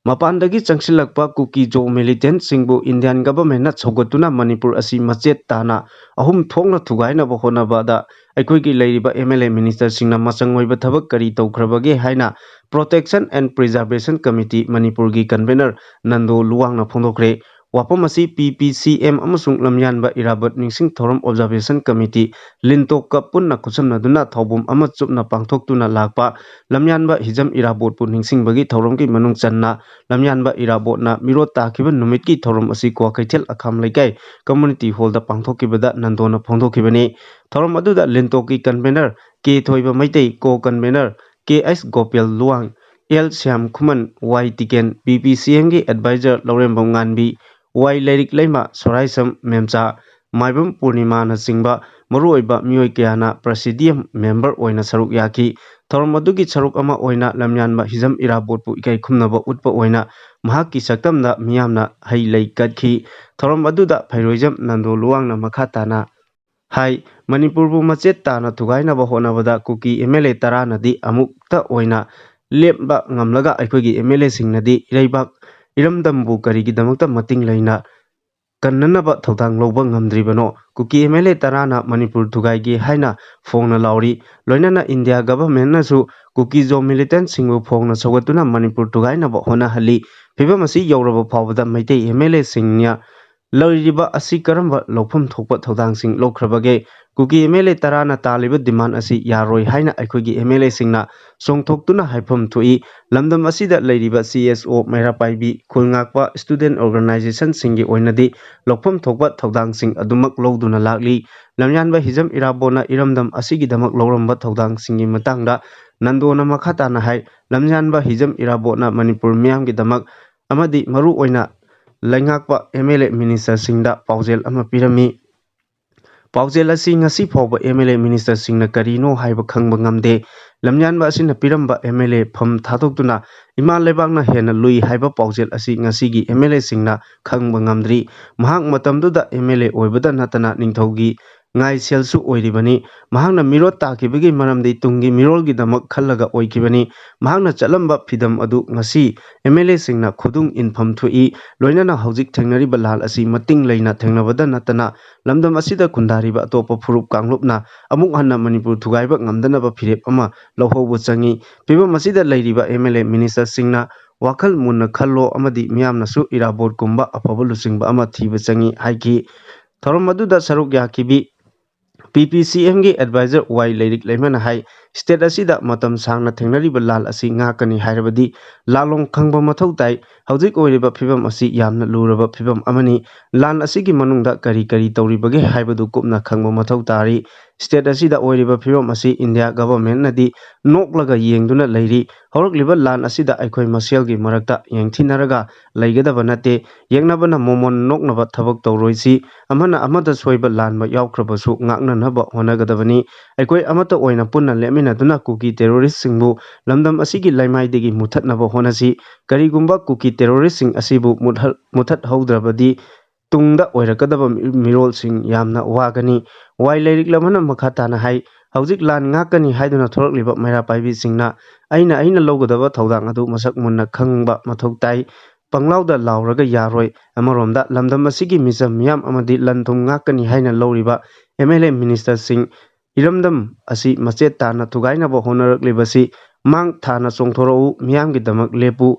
ꯃꯄꯥꯟꯗꯒꯤ ꯆꯪꯁꯤꯜꯂꯛꯄ ꯀꯨꯀꯤ ꯖꯣ militant ꯁꯤꯡꯕꯨ Indian government ꯅ ꯁꯧꯒꯠꯇꯨꯅ ꯃꯅꯤꯄꯨꯔ ꯑꯁꯤ ꯃꯆꯦꯠ ꯇꯥꯅ ꯑꯍꯨꯝ ꯊꯣꯛꯅ ꯊꯨꯒꯥꯏꯅꯕ ꯍꯣꯠꯅꯕꯗ ꯑꯩꯈꯣꯏꯒꯤ ꯂꯩꯔꯤꯕ M L A minister ꯁꯤꯡꯅ ꯃꯆꯪ ꯑꯣꯏꯕ ꯊꯕꯛ ꯀꯔꯤ ꯇꯧꯈ꯭ꯔꯕꯒꯦ ꯍꯥꯏꯅ Protection and Preservation Committee ꯃꯅꯤꯄꯨꯔꯒꯤ convener ꯅꯟꯗꯣ ꯂꯨꯋꯥꯡꯅ ꯐꯣꯡꯗꯣꯛꯈ꯭ꯔꯦ꯫ ꯋꯥꯐꯝ ꯑꯁꯤ P P C M ꯑꯃꯁꯨꯡ ꯂꯝꯌꯥꯟꯕ ꯏꯔꯥꯕꯣꯠ ꯅꯤꯡꯁꯤꯡ ꯊꯧꯔꯝ Observation Committee ꯂꯤꯟꯇꯣꯛꯀ ꯄꯨꯟꯅ ꯈꯨꯠꯁꯝꯅꯗꯨꯅ ꯊꯧꯕꯨꯝ ꯑꯃ ꯆꯨꯞꯅ ꯄꯥꯡꯊꯣꯛꯇꯨꯅ ꯂꯥꯛꯄ ꯂꯝꯌꯥꯟꯕ ꯍꯤꯖꯝ ꯏꯔꯥꯕꯣꯠꯄꯨ ꯅꯤꯡꯁꯤꯡꯕꯒꯤ ꯊꯧꯔꯝꯒꯤ ꯃꯅꯨꯡ ꯆꯟꯅ ꯂꯝꯌꯥꯟꯕ ꯏꯔꯥꯕꯣꯠꯅ ꯃꯤꯔꯣꯠ ꯇꯥꯈꯤꯕ ꯅꯨꯃꯤꯠꯀꯤ ꯊꯧꯔꯝ ꯑꯁꯤ ꯀ꯭ꯋꯥꯀꯩꯊꯦꯜ ꯑꯈꯥꯝ ꯂꯩꯀꯥꯏ community hall ꯗ ꯄꯥꯡꯊꯣꯛꯈꯤꯕꯗ ꯅꯟꯗꯣꯅ ꯐꯣꯡꯗꯣꯛꯈꯤꯕꯅꯤ꯫ ꯊꯧꯔꯝ ꯑꯗꯨꯗ ꯂꯤꯟꯇꯣꯛꯀꯤ convener ꯀꯦ ꯊꯣꯏꯕ ꯃꯩꯇꯩ, co convener ꯀꯦ ꯑꯩꯆ ꯒꯣꯄꯦꯜ ꯂꯨꯋꯥꯡ, ꯑꯦꯜ ꯁ꯭ꯌꯥꯝ ꯈꯨꯃꯟ, ꯋꯥꯏ ꯇꯤꯀꯦꯟ, P P C M ꯒꯤ advisor ꯂꯧꯔꯦꯝꯕꯝ ꯉꯥꯟꯕꯤ, ꯋꯥꯏ ꯂꯥꯏꯔꯤꯛ ꯂꯩꯃ, ꯁꯣꯔꯥꯏꯁꯝ ꯃꯦꯝꯆꯥ, ꯃꯥꯏꯕꯝ ꯄꯨꯔꯅꯤꯃꯥꯅꯆꯤꯡꯕ ꯃꯔꯨꯑꯣꯏꯕ ꯃꯤꯑꯣꯏ ꯀꯌꯥꯅ presidium member ꯑꯣꯏꯅ ꯁꯔꯨꯛ ꯌꯥꯈꯤ꯫ ꯊꯧꯔꯝ ꯑꯗꯨꯒꯤ ꯁꯔꯨꯛ ꯑꯃ ꯑꯣꯏꯅ ꯂꯝꯌꯥꯟꯕ ꯍꯤꯖꯝ ꯏꯔꯥꯕꯣꯠꯄꯨ ꯏꯀꯥꯏ ꯈꯨꯝꯅꯕ ꯎꯠꯄ ꯑꯣꯏꯅ ꯃꯍꯥꯛꯀꯤ ꯁꯛꯇꯝꯗ ꯃꯤꯌꯥꯝꯅ ꯍꯩ ꯂꯩ ꯀꯠꯈꯤ꯫ ꯊꯧꯔꯝ ꯑꯗꯨꯗ ꯐꯩꯔꯣꯏꯖꯝ ꯅꯟꯗꯣ ꯂꯨꯋꯥꯡꯅ ꯃꯈꯥ ꯇꯥꯅ ꯍꯥꯏ, ꯃꯅꯤꯄꯨꯔꯕꯨ ꯃꯆꯦꯠ ꯇꯥꯅ ꯊꯨꯒꯥꯏꯅꯕ ꯍꯣꯠꯅꯕꯗ ꯀꯨꯀꯤ M L A ꯇꯔꯥꯅꯗꯤ ꯑꯃꯨꯛꯇ ꯑꯣꯏꯅ ꯂꯦꯞꯄ ꯉꯝꯂꯒ ꯑꯩꯈꯣꯏꯒꯤ M L A ꯁꯤꯡꯅꯗꯤ ꯏꯔꯩꯕꯥꯛ ꯏꯔꯝꯗꯝꯕꯨ ꯀꯔꯤꯒꯤꯗꯃꯛꯇ ꯃꯇꯤꯡ ꯂꯩꯅ ꯀꯟꯅꯅꯕ ꯊꯧꯗꯥꯡ ꯂꯧꯕ ꯉꯝꯗ꯭ꯔꯤꯕꯅꯣ? ꯀꯨꯀꯤ M L A ꯇꯔꯥꯅ ꯃꯅꯤꯄꯨꯔ ꯊꯨꯒꯥꯏꯒꯦ ꯍꯥꯏꯅ ꯐꯣꯡꯅ ꯂꯥꯎꯔꯤ꯫ ꯂꯣꯏꯅꯅ ꯏꯟꯗꯤꯌꯥ government ꯅꯁꯨ ꯀꯨꯀꯤ ꯖꯣ militant ꯁꯤꯡꯕꯨ ꯐꯣꯡꯅ ꯁꯧꯒꯠꯇꯨꯅ ꯃꯅꯤꯄꯨꯔ ꯊꯨꯒꯥꯏꯅꯕ ꯍꯣꯠꯅꯍꯜꯂꯤ꯫ ꯐꯤꯕꯝ ꯑꯁꯤ ꯌꯧꯔꯕ ꯐꯥꯎꯕꯗ ꯃꯩꯇꯩ M L A ꯁꯤꯡꯅ ꯂꯩꯔꯤꯕ ꯑꯁꯤ ꯀꯔꯝꯕ ꯂꯧꯐꯝ ꯊꯣꯛꯄ ꯊꯧꯗꯥꯡꯁꯤꯡ ꯂꯧꯈ꯭ꯔꯕꯒꯦ? ꯀꯨꯀꯤ ꯑꯦꯝ ꯑꯦꯜ ꯑꯦ ꯇꯔꯥꯅ ꯇꯥꯜꯂꯤꯕ ꯗꯤꯃꯥꯟ ꯑꯁꯤ ꯌꯥꯔꯣꯏ ꯍꯥꯏꯅ ꯑꯩꯈꯣꯏꯒꯤ ꯑꯦꯝ ꯑꯦꯜ ꯑꯦꯁꯤꯡꯅ ꯆꯣꯡꯊꯣꯛꯇꯨꯅ ꯍꯥꯏꯐꯝ ꯊꯣꯛꯏ꯫ ꯂꯝꯗꯝ ꯑꯁꯤꯗ ꯂꯩꯔꯤꯕ ꯁꯤ ꯑꯦꯁ ꯑꯣ, ꯃꯩꯔꯥ ꯄꯥꯏꯕꯤ, ꯈꯨꯜ ꯉꯥꯛꯄ, ꯏꯁꯇꯨꯗꯦꯟ ꯑꯣꯔꯒꯅꯥꯏꯖꯦꯁꯟꯁꯤꯡꯒꯤ ꯑꯣꯏꯅꯗꯤ ꯂꯧꯐꯝ ꯊꯣꯛꯄ ꯊꯧꯗꯥꯡꯁꯤꯡ ꯑꯗꯨꯃꯛ ꯂꯧꯗꯨꯅ ꯂꯥꯛꯂꯤ꯫ ꯂꯝꯌꯥꯟꯕ ꯍꯤꯖꯝ ꯏꯔꯥꯕꯣꯠꯅ ꯏꯔꯝꯗꯝ ꯑꯁꯤꯒꯤꯗꯃꯛ ꯂꯧꯔꯝꯕ ꯊꯧꯗꯥꯡꯁꯤꯡꯒꯤ ꯃꯇꯥꯡꯗ ꯅꯟꯗꯣꯅ ꯃꯈꯥ ꯇꯥꯅ ꯍꯥꯏ, ꯂꯝꯌꯥꯟꯕ ꯍꯤꯖꯝ ꯏꯔꯥꯕꯣꯠꯅ ꯃꯅꯤꯄꯨꯔ ꯃꯤꯌꯥꯝꯒꯤꯗꯃꯛ ꯑꯃꯗꯤ ꯃꯔꯨ ꯑꯣꯏꯅ ꯂꯩꯉꯥꯛꯄ ꯑꯦꯝ ꯑꯦꯜ ꯑꯦ ꯃꯤꯅꯤꯁꯇꯔꯁꯤꯡꯗ ꯄꯥꯎꯖꯦꯜ ꯑꯃ ꯄꯤꯔꯝꯃꯤ꯫ ꯄꯥꯎꯖꯦꯜ ꯑꯁꯤ ꯉꯁꯤ ꯐꯥꯎꯕ ꯑꯦꯝ ꯑꯦꯜ ꯑꯦ ꯃꯤꯅꯤꯁꯇꯔꯁꯤꯡꯅ ꯀꯔꯤꯅꯣ ꯍꯥꯏꯕ ꯈꯪꯕ ꯉꯝꯗꯦ꯫ ꯂꯝꯌꯥꯟꯕ ꯑꯁꯤꯅ ꯄꯤꯔꯝꯕ ꯑꯦꯝ ꯑꯦꯜ ꯑꯦ ꯐꯝ ꯊꯥꯗꯣꯛꯇꯨꯅ ꯏꯃꯥ ꯂꯩꯕꯥꯛꯅ ꯍꯦꯟꯅ ꯂꯨꯏ ꯍꯥꯏꯕ ꯄꯥꯎꯖꯦꯜ ꯑꯁꯤ ꯉꯁꯤꯒꯤ ꯑꯦꯝ ꯑꯦꯜ ꯑꯦꯁꯤꯡꯅ ꯈꯪꯕ ꯉꯝꯗ꯭ꯔꯤ꯫ ꯃꯍꯥꯛ ꯃꯇꯝꯗꯨꯗ ꯑꯦꯝ ꯑꯦꯜ ꯑꯦ ꯑꯣꯏꯕꯗ ꯅꯠꯇꯅ ꯅꯤꯡꯊꯧꯒꯤ ꯉꯥꯏꯁꯦꯜꯁꯨ ꯑꯣꯏꯔꯤꯕꯅꯤ꯫ ꯃꯍꯥꯛꯅ ꯃꯤꯔꯣꯠ ꯇꯥꯈꯤꯕꯒꯤ ꯃꯔꯝꯗꯤ ꯇꯨꯡꯒꯤ ꯃꯤꯔꯣꯜꯒꯤꯗꯃꯛ ꯈꯜꯂꯒ ꯑꯣꯏꯈꯤꯕꯅꯤ꯫ ꯃꯍꯥꯛꯅ ꯆꯠꯂꯝꯕ ꯐꯤꯗꯝ ꯑꯗꯨ ꯉꯁꯤ ꯑꯦꯝ ꯑꯦꯜ ꯑꯦꯁꯤꯡꯅ ꯈꯨꯗꯨꯡ ꯏꯟꯐꯝ ꯊꯣꯛꯏ꯫ ꯂꯣꯏꯅꯅ ꯍꯧꯖꯤꯛ ꯊꯦꯡꯅꯔꯤꯕ ꯂꯥꯟ ꯑꯁꯤ ꯃꯇꯤꯡ ꯂꯩꯅ ꯊꯦꯡꯅꯕꯗ ꯅꯠꯇꯅ ꯂꯝꯗꯝ ꯑꯁꯤꯗ ꯈꯨꯟꯗꯥꯔꯤꯕ ꯑꯇꯣꯞꯄ ꯐꯨꯔꯨꯞ ꯀꯥꯡꯂꯨꯞꯅ ꯑꯃꯨꯛ ꯍꯟꯅ ꯃꯅꯤꯄꯨꯔ ꯊꯨꯒꯥꯏꯕ ꯉꯝꯗꯅꯕ ꯐꯤꯔꯦꯞ ꯑꯃ ꯂꯧꯍꯧꯕ ꯆꯪꯏ꯫ ꯐꯤꯕꯝ ꯑꯁꯤꯗ ꯂꯩꯔꯤꯕ ꯑꯦꯝ ꯑꯦꯜ ꯑꯦ ꯃꯤꯅꯤꯁꯇꯔꯁꯤꯡꯅ ꯋꯥꯈꯜ ꯃꯨꯟꯅ ꯈꯜꯂꯣ ꯑꯃꯗꯤ ꯃꯤꯌꯥꯝꯅꯁꯨ ꯏꯔꯥꯕꯣꯠꯀꯨꯝꯕ ꯑꯐꯕ ꯂꯨꯆꯤꯡꯕ ꯑꯃ ꯊꯤꯕ ꯆꯪꯏ ꯍꯥꯏꯈꯤ꯫ ꯊꯧꯔꯝ ꯑꯗꯨꯗ ꯁꯔꯨꯛ ꯌꯥꯈꯤꯕꯤ ꯄꯤ ꯄꯤ ꯁꯤ ꯑꯦꯝꯒꯤ ꯑꯦꯗꯚꯥꯏꯖꯔ ꯋꯥꯏ ꯂꯩꯔꯤꯛ ꯂꯩꯃꯅ ꯍꯥꯏ, ꯁ꯭ꯇꯦꯠ ꯑꯁꯤꯗ ꯃꯇꯝ ꯁꯥꯡꯅ ꯊꯦꯡꯅꯔꯤꯕ ꯂꯥꯟ ꯑꯁꯤ ꯉꯥꯛꯀꯅꯤ ꯍꯥꯏꯔꯕꯗꯤ ꯂꯥꯂꯣꯡ ꯈꯪꯕ ꯃꯊꯧ ꯇꯥꯏ꯫ ꯍꯧꯖꯤꯛ ꯑꯣꯏꯔꯤꯕ ꯐꯤꯕꯝ ꯑꯁꯤ ꯌꯥꯝꯅ ꯂꯨꯔꯕ ꯐꯤꯕꯝ ꯑꯃꯅꯤ꯫ ꯂꯥꯟ ꯑꯁꯤꯒꯤ ꯃꯅꯨꯡꯗ ꯀꯔꯤ ꯀꯔꯤ ꯇꯧꯔꯤꯕꯒꯦ ꯍꯥꯏꯕꯗꯨ ꯀꯨꯞꯅ ꯈꯪꯕ ꯃꯊꯧ ꯇꯥꯔꯤ꯫ ꯁ꯭ꯇꯦꯠ ꯑꯁꯤꯗ ꯑꯣꯏꯔꯤꯕ ꯐꯤꯕꯝ ꯑꯁꯤ ꯏꯟꯗꯤꯌꯥ ꯒꯚꯔꯟꯃꯦꯟꯠꯅꯗꯤ ꯅꯣꯛꯂꯒ ꯌꯦꯡꯗꯨꯅ ꯂꯩꯔꯤ꯫ ꯍꯧꯔꯛꯂꯤꯕ ꯂꯥꯟ ꯑꯁꯤꯗ ꯑꯩꯈꯣꯏ ꯃꯁꯦꯜꯒꯤ ꯃꯔꯛꯇ ꯌꯦꯡꯊꯤꯅꯔꯒ ꯂꯩꯒꯗꯕ ꯅꯠꯇꯦ꯫ ꯌꯦꯛꯅꯕꯅ ꯃꯣꯃꯣꯟ ꯅꯣꯛꯅꯕ ꯊꯕꯛ ꯇꯧꯔꯣꯏꯁꯤ꯫ ꯑꯃꯅ ꯑꯃꯗ ꯁꯣꯏꯕ ꯂꯥꯟꯕ ꯌꯥꯎꯈ꯭ꯔꯕꯁꯨ ꯉꯥꯛꯅꯅꯕ ꯍꯣꯠꯅꯒꯗꯕꯅꯤ꯫ ꯑꯩꯈꯣꯏ ꯑꯃꯠꯇ ꯑꯣꯏꯅ ꯄꯨꯟꯅ ꯂꯦꯞꯃꯤꯟꯅꯗꯨꯅ ꯀꯨꯀꯤ ꯇꯦꯔꯣꯔꯤꯁ꯭ꯠꯁꯤꯡꯕꯨ ꯂꯝꯗꯝ ꯑꯁꯤꯒꯤ ꯂꯩꯃꯥꯏꯗꯒꯤ ꯃꯨꯊꯠꯅꯕ ꯍꯣꯠꯅꯁꯤ꯫ ꯀꯔꯤꯒꯨꯝꯕ ꯀꯨꯀꯤ ꯇꯦꯔꯣꯔꯤꯁ꯭ꯠꯁꯤꯡ ꯑꯁꯤꯕꯨ ꯃꯨꯠꯍꯜ-, ꯃꯨꯊꯠꯍꯧꯗ꯭ꯔꯕꯗꯤ ꯇꯨꯡꯗ ꯑꯣꯏꯔꯛꯀꯗꯕ ꯃꯤ-, ꯃꯤꯔꯣꯜꯁꯤꯡ ꯌꯥꯝꯅ ꯋꯥꯒꯅꯤ꯫ ꯋꯥꯏ ꯂꯩꯔꯤꯛ ꯂꯩꯃꯅ ꯃꯈꯥ ꯇꯥꯅ ꯍꯥꯏ, ꯍꯧꯖꯤꯛ ꯂꯥꯟ ꯉꯥꯛꯀꯅꯤ ꯍꯥꯏꯗꯨꯅ ꯊꯣꯔꯛꯂꯤꯕ ꯃꯩꯔꯥ ꯄꯥꯏꯕꯤꯁꯤꯡꯅ ꯑꯩꯅ ꯑꯩꯅ ꯂꯧꯒꯗꯕ ꯊꯧꯗꯥꯡ ꯑꯗꯨ ꯃꯁꯛ ꯃꯨꯟꯅ ꯈꯪꯕ ꯃꯊꯧ ꯇꯥꯏ꯫ ꯄꯪꯂꯥꯎꯗ ꯂꯥꯎꯔꯒ ꯌꯥꯔꯣꯏ꯫ ꯑꯃꯔꯣꯝꯗ ꯂꯝꯗꯝ ꯑꯁꯤꯒꯤ ꯃꯤꯆꯝ ꯃꯤꯌꯥꯝ ꯑꯃꯗꯤ ꯂꯟ ꯊꯨꯝ ꯉꯥꯛꯀꯅꯤ ꯍꯥꯏꯅ ꯂꯧꯔꯤꯕ ꯑꯦꯝ ꯑꯦꯜ ꯑꯦ ꯃꯤꯅꯤꯁꯇꯔꯁꯤꯡ ꯏꯔꯝꯗꯝ ꯑꯁꯤ ꯃꯆꯦꯠ ꯇꯥꯅ ꯊꯨꯒꯥꯏꯅꯕ ꯍꯣꯠꯅꯔꯛꯂꯤꯕꯁꯤ ꯃꯥꯡ ꯊꯥꯅ ꯆꯣꯡꯊꯣꯔꯛꯎ, ꯃꯤꯌꯥꯝꯒꯤꯗꯃꯛ ꯂꯦꯞꯄꯨ꯫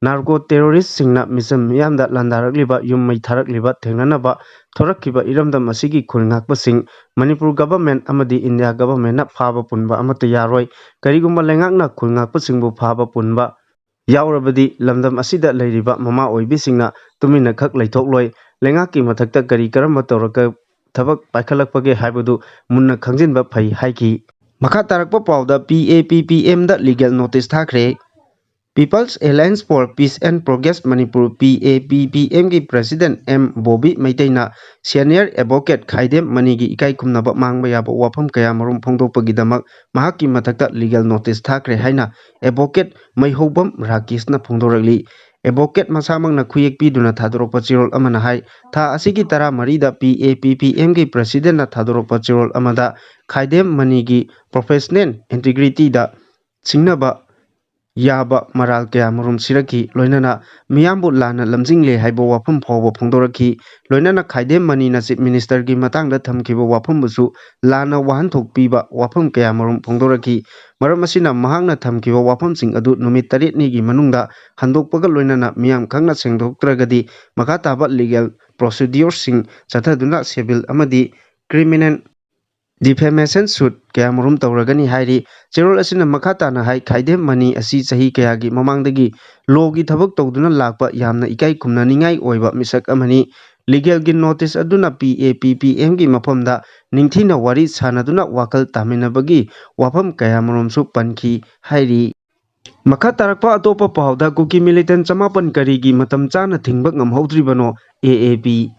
ꯅꯥꯔꯀꯣ ꯇꯦꯔꯣꯔꯤꯁꯁꯤꯡꯅ ꯃꯤꯆꯝ ꯃꯤꯌꯥꯝꯗ ꯂꯥꯟꯗꯥꯔꯛꯂꯤꯕ, ꯌꯨꯝ ꯃꯩ ꯊꯥꯔꯛꯂꯤꯕ ꯊꯦꯡꯅꯅꯕ ꯊꯣꯔꯛꯈꯤꯕ ꯏꯔꯝꯗꯝ ꯑꯁꯤꯒꯤ ꯈꯨꯜ ꯉꯥꯛꯄꯁꯤꯡ ꯃꯅꯤꯄꯨꯔ ꯒꯚꯔꯟꯃꯦꯟꯠ ꯑꯃꯗꯤ ꯏꯟꯗꯤꯌꯥ ꯒꯚꯔꯟꯃꯦꯟꯠꯅ ꯐꯥꯕ ꯄꯨꯟꯕ ꯑꯃꯠꯇ ꯌꯥꯔꯣꯏ꯫ ꯀꯔꯤꯒꯨꯝꯕ ꯂꯩꯉꯥꯛꯅ ꯈꯨꯜ ꯉꯥꯛꯄꯁꯤꯡꯕꯨ ꯐꯥꯕ ꯄꯨꯟꯕ ꯌꯥꯎꯔꯕꯗꯤ ꯂꯝꯗꯝ ꯑꯁꯤꯗ ꯂꯩꯔꯤꯕ ꯃꯃꯥ ꯑꯣꯏꯕꯤꯁꯤꯡꯅ ꯇꯨꯃꯤꯟꯅ ꯈꯛ ꯂꯩꯊꯣꯛꯂꯣꯏ꯫ ꯂꯩꯉꯥꯛꯀꯤ ꯃꯊꯛꯇ ꯀꯔꯤ ꯀꯔꯝꯕ ꯇꯧꯔꯛꯀ ꯊꯕꯛ ꯄꯥꯏꯈꯠꯂꯛꯄꯒꯦ ꯍꯥꯏꯕꯗꯨ ꯃꯨꯟꯅ ꯈꯪꯖꯤꯟꯕ ꯐꯩ ꯍꯥꯏꯈꯤ꯫ ꯃꯈꯥ ꯇꯥꯔꯛꯄ ꯄꯥꯎꯗ ꯄꯤ ꯑꯦ ꯄꯤ ꯄꯤ ꯑꯦꯝꯗ ꯂꯤꯒꯦꯜ ꯅꯣꯇꯤꯁ ꯊꯥꯈ꯭ꯔꯦ꯫ People's Alliance for Peace and Progress Manipur, ꯄꯤ ꯑꯦ ꯄꯤ ꯄꯤ ꯑꯦꯝꯒꯤ president M Bobby ꯃꯩꯇꯩꯅ senior advocate ꯈꯥꯏꯗꯦꯝ ꯃꯅꯤꯒꯤ ꯏꯀꯥꯏ ꯈꯨꯝꯅꯕ ꯃꯥꯡꯕ ꯌꯥꯕ ꯋꯥꯐꯝ ꯀꯌꯥꯃꯔꯨꯝ ꯐꯣꯡꯗꯣꯛꯄꯒꯤꯗꯃꯛ ꯃꯍꯥꯛꯀꯤ ꯃꯊꯛꯇ ꯂꯤꯒꯦꯜ ꯅꯣꯇꯤꯁ ꯊꯥꯈ꯭ꯔꯦ ꯍꯥꯏꯅ ꯑꯦꯗꯚꯣꯀꯦꯠ ꯃꯩꯍꯧꯕꯝ ꯔꯥꯀꯦꯁꯅ ꯐꯣꯡꯗꯣꯔꯛꯂꯤ꯫ ꯑꯦꯗꯚꯣꯀꯦꯠ ꯃꯁꯥꯃꯛꯅ ꯈꯨꯌꯦꯛ ꯄꯤꯗꯨꯅ ꯊꯥꯗꯣꯔꯛꯄ ꯆꯦꯔꯣꯜ ꯑꯃꯅ ꯍꯥꯏ, ꯊꯥ ꯑꯁꯤꯒꯤ ꯇꯔꯥꯃꯔꯤꯗ ꯄꯤ ꯑꯦ ꯄꯤ ꯄꯤ ꯑꯦꯝꯒꯤ ꯄ꯭ꯔꯦꯁꯤꯗꯦꯟꯠꯅ ꯊꯥꯗꯣꯔꯛꯄ ꯆꯦꯔꯣꯜ ꯑꯃꯗ ꯈꯥꯏꯗꯦꯝ ꯃꯅꯤꯒꯤ ꯄ꯭ꯔꯣꯐꯦꯁꯅꯦꯜ ꯏꯟꯇꯤꯒ꯭ꯔꯤꯇꯤꯗ ꯁꯤꯡꯅꯕ ꯌꯥꯕ ꯃꯔꯥꯜ ꯀꯌꯥꯃꯔꯨꯝ ꯁꯤꯔꯛꯈꯤ, ꯂꯣꯏꯅꯅ ꯃꯤꯌꯥꯝꯕꯨ ꯂꯥꯟꯅ ꯂꯝꯖꯤꯡꯂꯦ ꯍꯥꯏꯕ ꯋꯥꯐꯝ ꯐꯥꯎꯕ ꯐꯣꯡꯗꯣꯔꯛꯈꯤ꯫ ꯂꯣꯏꯅꯅ ꯈꯥꯏꯗꯦꯝ ꯃꯅꯤꯅ ꯆꯤꯐ ꯃꯤꯅꯤꯁꯇꯔꯒꯤ ꯃꯇꯥꯡꯗ ꯊꯝꯈꯤꯕ ꯋꯥꯐꯝꯕꯨꯁꯨ ꯂꯥꯟꯅ ꯋꯥꯍꯟꯊꯣꯛ ꯄꯤꯕ ꯋꯥꯐꯝ ꯀꯌꯥꯃꯔꯨꯝ ꯐꯣꯡꯗꯣꯔꯛꯈꯤ꯫ ꯃꯔꯝ ꯑꯁꯤꯅ ꯃꯍꯥꯛꯅ ꯊꯝꯈꯤꯕ ꯋꯥꯐꯝꯁꯤꯡ ꯑꯗꯨ ꯅꯨꯃꯤꯠ ꯇꯔꯦꯠꯅꯤꯒꯤ ꯃꯅꯨꯡꯗ ꯍꯟꯗꯣꯛꯄꯒ ꯂꯣꯏꯅꯅ ꯃꯤꯌꯥꯝ ꯈꯪꯅ ꯁꯦꯡꯗꯣꯛꯇ꯭ꯔꯒꯗꯤ ꯃꯈꯥ ꯇꯥꯕ ꯂꯤꯒꯦꯜ ꯄ꯭ꯔꯣꯁꯤꯗ꯭ꯌꯨꯔꯁꯤꯡ ꯆꯠꯊꯗꯨꯅ ꯁꯤꯚꯤꯜ ꯑꯃꯗꯤ ꯀ꯭ꯔꯤꯃꯤꯅꯦꯜ ꯗꯤꯐꯦꯃꯦꯁꯟ ꯁꯨꯠ ꯀꯌꯥꯃꯔꯨꯝ ꯇꯧꯔꯒꯅꯤ ꯍꯥꯏꯔꯤ꯫ ꯆꯦꯔꯣꯜ ꯑꯁꯤꯅ ꯃꯈꯥ ꯇꯥꯅ ꯍꯥꯏ, ꯈꯥꯏꯗꯦꯝ ꯃꯅꯤ ꯑꯁꯤ ꯆꯍꯤ ꯀꯌꯥꯒꯤ ꯃꯃꯥꯡꯗꯒꯤ ꯂꯣꯒꯤ ꯊꯕꯛ ꯇꯧꯗꯨꯅ ꯂꯥꯛꯄ ꯌꯥꯝꯅ ꯏꯀꯥꯏ ꯈꯨꯝꯅꯅꯤꯡꯉꯥꯏ ꯑꯣꯏꯕ ꯃꯤꯁꯛ ꯑꯃꯅꯤ꯫ ꯂꯤꯒꯦꯜꯒꯤ ꯅꯣꯇꯤꯁ ꯑꯗꯨꯅ ꯄꯤ ꯑꯦ ꯄꯤ ꯄꯤ ꯑꯦꯝꯒꯤ ꯃꯐꯝꯗ ꯅꯤꯡꯊꯤꯅ ꯋꯥꯔꯤ ꯁꯥꯅꯗꯨꯅ ꯋꯥꯈꯜ ꯇꯥꯃꯤꯟꯅꯕꯒꯤ ꯋꯥꯐꯝ ꯀꯌꯥꯃꯔꯨꯝꯁꯨ ꯄꯟꯈꯤ ꯍꯥꯏꯔꯤ꯫ ꯃꯈꯥ ꯇꯥꯔꯛꯄ ꯑꯇꯣꯞꯄ ꯄꯥꯎꯗ ꯀꯨꯀꯤ ꯃꯤꯂꯤꯇꯦꯟ ꯆꯃꯥꯄꯟ ꯀꯔꯤꯒꯤ ꯃꯇꯝ ꯆꯥꯅ ꯊꯤꯡꯕ ꯉꯝꯍꯧꯗ꯭ꯔꯤꯕꯅꯣ? ꯑꯦ ꯑꯦ ꯄꯤ꯫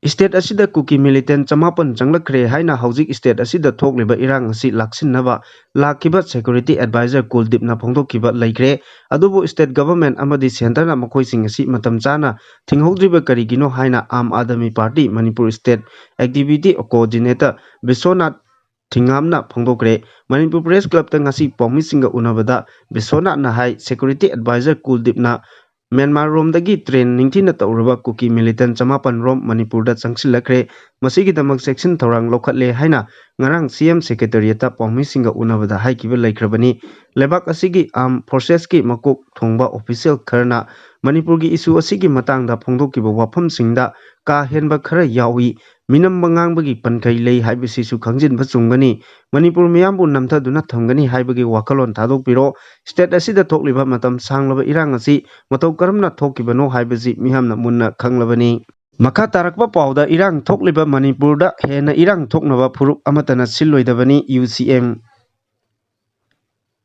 ꯏꯁꯇꯦꯠ ꯑꯁꯤꯗ ꯀꯨꯀꯤ ꯃꯤꯂꯤꯇꯦꯟ ꯆꯃꯥꯄꯟ ꯆꯪꯂꯛꯈ꯭ꯔꯦ ꯍꯥꯏꯅ ꯍꯧꯖꯤꯛ ꯏꯁꯇꯦꯠ ꯑꯁꯤꯗ ꯊꯣꯛꯂꯤꯕ ꯏꯔꯥꯡ ꯑꯁꯤ ꯂꯥꯛꯁꯤꯟꯅꯕ ꯂꯥꯛꯈꯤꯕ ꯁꯦꯀ꯭ꯌꯨꯔꯤꯇꯤ ꯑꯦꯗꯚꯥꯏꯖꯔ ꯀꯨꯜꯗꯤꯞꯅ ꯐꯣꯡꯗꯣꯛꯈꯤꯕ ꯂꯩꯈ꯭ꯔꯦ꯫ ꯑꯗꯨꯕꯨ ꯏꯁꯇꯦꯠ ꯒꯚꯔꯟꯃꯦꯟꯠ ꯑꯃꯗꯤ ꯁꯦꯟꯇꯔꯅ ꯃꯈꯣꯏꯁꯤꯡ ꯑꯁꯤ ꯃꯇꯝ ꯆꯥꯅ ꯊꯤꯡꯍꯧꯗ꯭ꯔꯤꯕ ꯀꯔꯤꯒꯤꯅꯣ ꯍꯥꯏꯅ Aam Aadmi party Manipur state activity coordinator Biswanath ꯊꯤꯡꯉꯥꯝꯅ ꯐꯣꯡꯗꯣꯛꯈ꯭ꯔꯦ꯫ ꯃꯅꯤꯄꯨꯔ ꯄ꯭ꯔꯦꯁ ꯀ꯭ꯂꯕꯇ ꯉꯁꯤ ꯄꯥꯎꯃꯤꯁꯤꯡꯒ ꯎꯅꯕꯗ ꯕꯤꯁ꯭ꯋꯅꯥꯊꯅ ꯍꯥꯏ, ꯁꯦꯀ꯭ꯌꯨꯔꯤꯇꯤ ꯑꯦꯗꯚꯥꯏꯖꯔ ꯀꯨꯜꯗꯤꯞꯅ ꯃ꯭ꯌꯥꯟꯃꯥꯔ ꯔꯣꯝꯗꯒꯤ ꯇ꯭ꯔꯦꯟ ꯅꯤꯡꯊꯤꯅ ꯇꯧꯔꯕ ꯀꯨꯀꯤ ꯃꯤꯂꯤꯇꯦꯟ ꯆꯃꯥꯄꯟ ꯔꯣꯝ ꯃꯅꯤꯄꯨꯔꯗ ꯆꯪꯁꯤꯜꯂꯛꯈ꯭ꯔꯦ꯫ ꯃꯁꯤꯒꯤꯗꯃꯛ ꯆꯦꯛꯁꯤꯟ ꯊꯧꯔꯥꯡ ꯂꯧꯈꯠꯂꯦ ꯍꯥꯏꯅ ꯉꯔꯥꯡ ꯁꯤ ꯑꯦꯝ ꯁꯦꯀ꯭ꯔꯦꯇꯔꯤꯌꯦꯠꯇ ꯄꯥꯎꯃꯤꯁꯤꯡꯒ ꯎꯅꯕꯗ ꯍꯥꯏꯈꯤꯕ ꯂꯩꯈ꯭ꯔꯕꯅꯤ꯫ ꯂꯩꯕꯥꯛ ꯑꯁꯤꯒꯤ ꯑꯥꯔꯝ ꯐꯣꯔꯁꯦꯁꯀꯤ ꯃꯀꯣꯛ ꯊꯣꯡꯕ ꯑꯣꯐꯤꯁꯤꯌꯦꯜ ꯈꯔꯅ ꯃꯅꯤꯄꯨꯔꯒꯤ ꯏꯁꯨ ꯑꯁꯤꯒꯤ ꯃꯇꯥꯡꯗ ꯐꯣꯡꯗꯣꯛꯈꯤꯕ ꯋꯥꯐꯝꯁꯤꯡꯗ ꯀꯥ ꯍꯦꯟꯕ ꯈꯔ ꯌꯥꯎꯏ, ꯃꯤꯅꯝꯕ ꯉꯥꯡꯕꯒꯤ ꯄꯟꯈꯩ ꯂꯩ ꯍꯥꯏꯕꯁꯤꯁꯨ ꯈꯪꯖꯤꯟꯕ ꯆꯨꯝꯒꯅꯤ꯫ ꯃꯅꯤꯄꯨꯔ ꯃꯤꯌꯥꯝꯕꯨ ꯅꯝꯊꯗꯨꯅ ꯊꯝꯒꯅꯤ ꯍꯥꯏꯕꯒꯤ ꯋꯥꯈꯜꯂꯣꯟ ꯊꯥꯗꯣꯛꯄꯤꯔꯣ꯫ ꯁ꯭ꯇꯦꯠ ꯑꯁꯤꯗ ꯊꯣꯛꯂꯤꯕ ꯃꯇꯝ ꯁꯥꯡꯂꯕ ꯏꯔꯥꯡ ꯑꯁꯤ ꯃꯇꯧ ꯀꯔꯝꯅ ꯊꯣꯛꯈꯤꯕꯅꯣ ꯍꯥꯏꯕꯁꯤ ꯃꯤꯌꯥꯝꯅ ꯃꯨꯟꯅ ꯈꯪꯂꯕꯅꯤ꯫ ꯃꯈꯥ ꯇꯥꯔꯛꯄ ꯄꯥꯎꯗ, ꯏꯔꯥꯡ ꯊꯣꯛꯂꯤꯕ ꯃꯅꯤꯄꯨꯔꯗ ꯍꯦꯟꯅ ꯏꯔꯥꯡ ꯊꯣꯛꯅꯕ ꯐꯨꯔꯨꯞ ꯑꯃꯠꯇꯅ ꯁꯤꯜꯂꯣꯏꯗꯕꯅꯤ, ꯌꯨ ꯁꯤ ꯑꯦꯝ꯫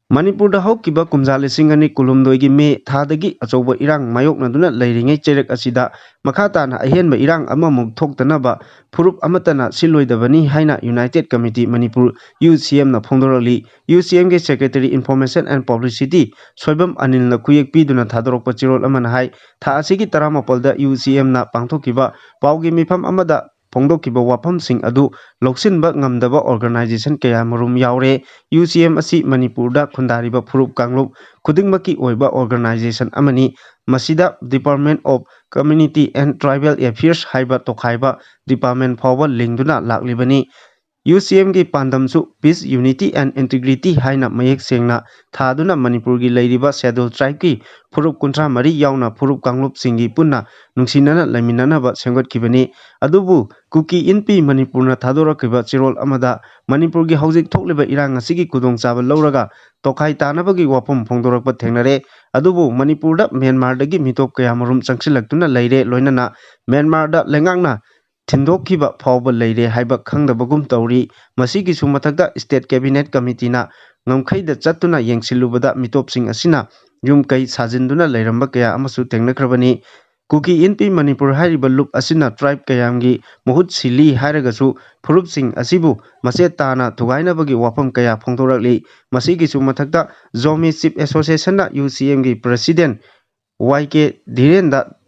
ꯃꯅꯤꯄꯨꯔꯗ ꯍꯧꯈꯤꯕ ꯀꯨꯝꯖꯥ ꯂꯤꯁꯤꯡ ꯑꯅꯤ ꯀꯨꯟꯍꯨꯝꯗꯣꯏꯒꯤ ꯃꯦ ꯊꯥꯗꯒꯤ ꯑꯆꯧꯕ ꯏꯔꯥꯡ ꯃꯥꯌꯣꯛꯅꯗꯨꯅ ꯂꯩꯔꯤꯉꯩ ꯆꯩꯔꯛ ꯑꯁꯤꯗ ꯃꯈꯥ ꯇꯥꯅ ꯑꯍꯦꯟꯕ ꯏꯔꯥꯡ ꯑꯃꯃꯨꯛ ꯊꯣꯛꯇꯅꯕ ꯐꯨꯔꯨꯞ ꯑꯃꯠꯇꯅ ꯁꯤꯜꯂꯣꯏꯗꯕꯅꯤ ꯍꯥꯏꯅ ꯌꯨꯅꯥꯏꯇꯦꯠ ꯀꯃꯤꯇꯤ ꯃꯅꯤꯄꯨꯔ, ꯌꯨ ꯁꯤ ꯑꯦꯝꯅ ꯐꯣꯡꯗꯣꯔꯛꯂꯤ꯫ ꯌꯨ ꯁꯤ ꯑꯦꯝꯒꯤ secretary information and publicity Soibam ꯑꯅꯤꯜꯅ ꯈꯨꯌꯦꯛ ꯄꯤꯗꯨꯅ ꯊꯥꯗꯣꯔꯛꯄ ꯆꯦꯔꯣꯜ ꯑꯃꯅ ꯍꯥꯏ, ꯊꯥ ꯑꯁꯤꯒꯤ ꯇꯔꯥꯃꯥꯄꯜꯗ ꯌꯨ ꯁꯤ ꯑꯦꯝꯅ ꯄꯥꯡꯊꯣꯛꯈꯤꯕ ꯄꯥꯎꯒꯤ ꯃꯤꯐꯝ ꯑꯃꯗ ꯐꯣꯡꯗꯣꯛꯈꯤꯕ ꯋꯥꯐꯝꯁꯤꯡ ꯑꯗꯨ ꯂꯧꯁꯤꯟꯕ ꯉꯝꯗꯕ ꯑꯣꯔꯒꯅꯥꯏꯖꯦꯁꯟ ꯀꯌꯥꯃꯔꯨꯝ ꯌꯥꯎꯔꯦ꯫ ꯌꯨ ꯁꯤ ꯑꯦꯝ ꯑꯁꯤ ꯃꯅꯤꯄꯨꯔꯗ ꯈꯨꯟꯗꯥꯔꯤꯕ ꯐꯨꯔꯨꯞ ꯀꯥꯡꯂꯨꯞ ꯈꯨꯗꯤꯡꯃꯛꯀꯤ ꯑꯣꯏꯕ ꯑꯣꯔꯒꯅꯥꯏꯖꯦꯁꯟ ꯑꯃꯅꯤ꯫ ꯃꯁꯤꯗ Department of Community and Tribal Affairs ꯍꯥꯏꯕ ꯇꯣꯈꯥꯏꯕ ꯗꯤꯄꯥꯔꯠꯃꯦꯟ ꯐꯥꯎꯕ ꯂꯤꯡꯗꯨꯅ ꯂꯥꯛꯂꯤꯕꯅꯤ꯫ ꯌꯨ ꯁꯤ ꯑꯦꯝꯒꯤ ꯄꯥꯟꯗꯝꯁꯨ Peace, Unity and Integrity ꯍꯥꯏꯅ ꯃꯌꯦꯛ ꯁꯦꯡꯅ ꯊꯥꯗꯨꯅ ꯃꯅꯤꯄꯨꯔꯒꯤ ꯂꯩꯔꯤꯕ ꯁꯦꯗꯨꯜ ꯇ꯭ꯔꯥꯏꯕꯀꯤ ꯐꯨꯔꯨꯞ ꯀꯨꯟꯊ꯭ꯔꯥ ꯃꯔꯤ ꯌꯥꯎꯅ ꯐꯨꯔꯨꯞ ꯀꯥꯡꯂꯨꯞꯁꯤꯡꯒꯤ ꯄꯨꯟꯅ ꯅꯨꯡꯁꯤꯅꯅ ꯂꯩꯃꯤꯟꯅꯅꯕ ꯁꯦꯝꯒꯠꯈꯤꯕꯅꯤ꯫ ꯑꯗꯨꯕꯨ ꯀꯨꯀꯤ ꯏꯟꯄꯤ ꯃꯅꯤꯄꯨꯔꯅ ꯊꯥꯗꯣꯔꯛꯈꯤꯕ ꯆꯦꯔꯣꯜ ꯑꯃꯗ ꯃꯅꯤꯄꯨꯔꯒꯤ ꯍꯧꯖꯤꯛ ꯊꯣꯛꯂꯤꯕ ꯏꯔꯥꯡ ꯑꯁꯤꯒꯤ ꯈꯨꯗꯣꯡꯆꯥꯕ ꯂꯧꯔꯒ ꯇꯣꯈꯥꯏ ꯇꯥꯅꯕꯒꯤ ꯋꯥꯐꯝ ꯐꯣꯡꯗꯣꯔꯛꯄ ꯊꯦꯡꯅꯔꯦ꯫ ꯑꯗꯨꯕꯨ ꯃꯅꯤꯄꯨꯔꯗ ꯃ꯭ꯌꯥꯟꯃꯥꯔꯗꯒꯤ ꯃꯤꯇꯣꯞ ꯀꯌꯥꯃꯔꯨꯝ ꯆꯪꯁꯤꯜꯂꯛꯇꯨꯅ ꯂꯩꯔꯦ, ꯂꯣꯏꯅꯅ ꯃ꯭ꯌꯥꯟꯃꯥꯔꯗ ꯂꯩꯉꯥꯛꯅ ꯊꯤꯟꯗꯣꯛꯈꯤꯕ ꯐꯥꯎꯕ ꯂꯩꯔꯦ ꯍꯥꯏꯕ ꯈꯪꯗꯕꯒꯨꯝ ꯇꯧꯔꯤ꯫ ꯃꯁꯤꯒꯤꯁꯨ ꯃꯊꯛꯇ ꯁ꯭ꯇꯦꯠ ꯀꯦꯕꯤꯅꯦꯠ ꯀꯃꯤꯇꯤꯅ ꯉꯝꯈꯩꯗ ꯆꯠꯇꯨꯅ ꯌꯦꯡꯁꯤꯜꯂꯨꯕꯗ ꯃꯤꯇꯣꯞꯁꯤꯡ ꯑꯁꯤꯅ ꯌꯨꯝ ꯀꯩ ꯁꯥꯖꯤꯟꯗꯨꯅ ꯂꯩꯔꯝꯕ ꯀꯌꯥ ꯑꯃꯁꯨ ꯊꯦꯡꯅꯈ꯭ꯔꯕꯅꯤ꯫ ꯀꯨꯀꯤ ꯏꯟꯄꯤ ꯃꯅꯤꯄꯨꯔ ꯍꯥꯏꯔꯤꯕ ꯂꯨꯞ ꯑꯁꯤꯅ ꯇ꯭ꯔꯥꯏꯕ ꯀꯌꯥꯝꯒꯤ ꯃꯍꯨꯠ ꯁꯤꯜꯂꯤ ꯍꯥꯏꯔꯒꯁꯨ ꯐꯨꯔꯨꯞꯁꯤꯡ ꯑꯁꯤꯕꯨ ꯃꯆꯦꯠ ꯇꯥꯅ ꯊꯨꯒꯥꯏꯅꯕꯒꯤ ꯋꯥꯐꯝ ꯀꯌꯥ ꯐꯣꯡꯗꯣꯔꯛꯂꯤ꯫ ꯃꯁꯤꯒꯤꯁꯨ ꯃꯊꯛꯇ ꯖꯣꯃꯤ ꯆꯤꯐ ꯑꯦꯁꯣꯁꯤꯌꯦꯁꯟꯅ ꯌꯨ ꯁꯤ ꯑꯦꯝꯒꯤ ꯄ꯭ꯔꯁꯤꯗꯦꯟ ꯋꯥꯏ ꯀꯦ ꯙꯤꯔꯦꯟꯗ